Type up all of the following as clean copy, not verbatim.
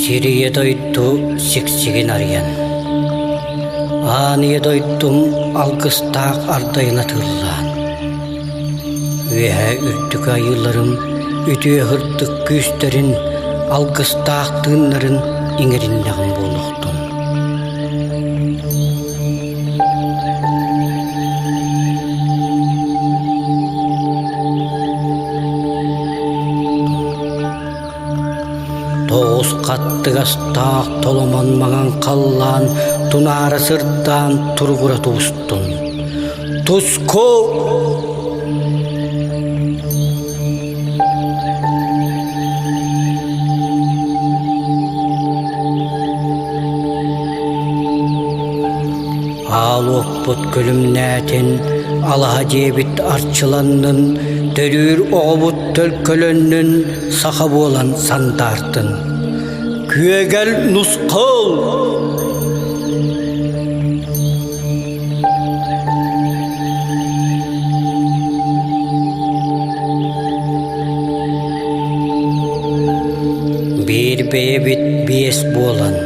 Сир ийэ дойду сиксигин арыйан, Аан ийэ дойдум алгыстаах ардайын атыыллаан, Үөһээ үрдүк айыыларым үтүө сырдык күүстэрин, алгыстаах тыыннарын иҥэриннэҕим буолуохтун. Тоҕус хаттыгастаах толомон маҥан халлаан тунаара сырдаан туругура тубустун. Туску! Аал уоппут күлүмнээтин, алаһа дьиэбит арчыланнын, төрүүр оҕобут төлкөлөннүн, саха буолан сандаартын. Күөгэл нусхал! Биир бэйэбит биэс буолан,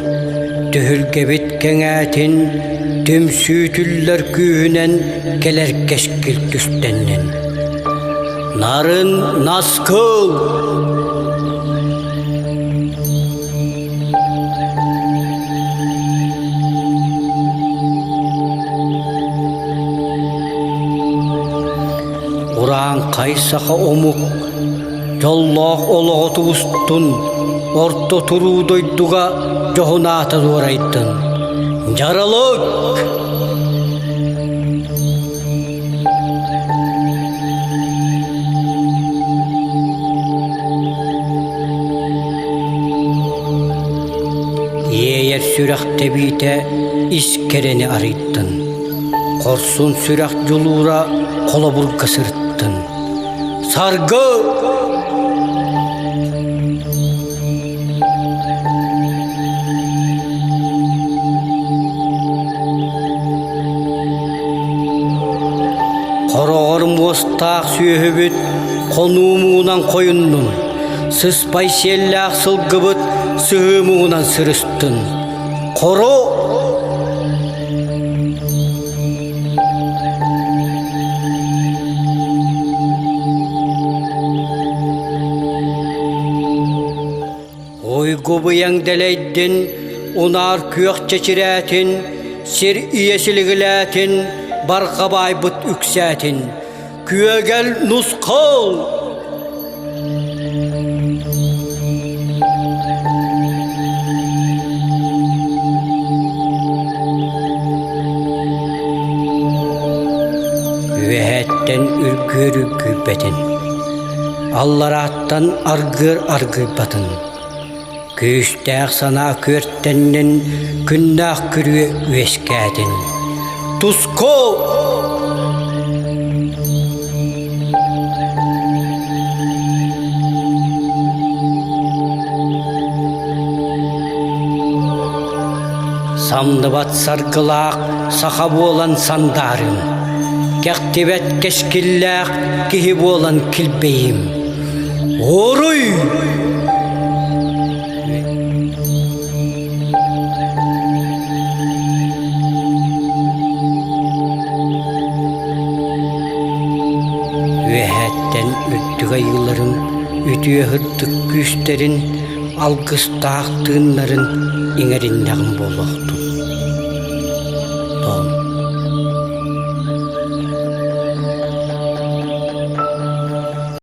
түһүлгэбит кэҥээтин, түмсүүтүллэр күүһүнэн кэлэр кэскил түстэннин. Нарын наскыл! Урааҥхай саха омук дьоллоох олоҕо тубустун, орто туруу дойдуга дьоһун аата дуорайдын. Дьаралык! Иэйэр сүрэх тэбиитэ ис кэрэни арыйдын, хорсун сүрэх дьулуура холобурга сырыттын. Саргы! Хороҕор муостаах сүөһүбүт хонуу муҥунан хойуннун, сыспай сиэллээх сылгыбыт сыһыы муҥунан сырыстын. Хоро! Уйгу-быйаҥ дэлэйдин, унаар күөх чэчирээтин, сир ийэ силигилээтин, барҕа баайбыт үксээтин. Күөгэл нусхал! Үөһэттэн үргүөр үргүйбэтин, алларааттан аргыар аргыйбатын. Күүстээх санаа күөртэннин, күннээх күрүө үөскээтин. Туску! Самныбат саргылаах саха буолан сандаарым, кэхтибэт кэскиллээх киһи буолан килбэйим. Уруй! Үөһээттэн үрдүк айыыларын, үтүө сырдык күүстэрин, алгыстаах тыыннарын иҥэриннэҕим буолуохтун.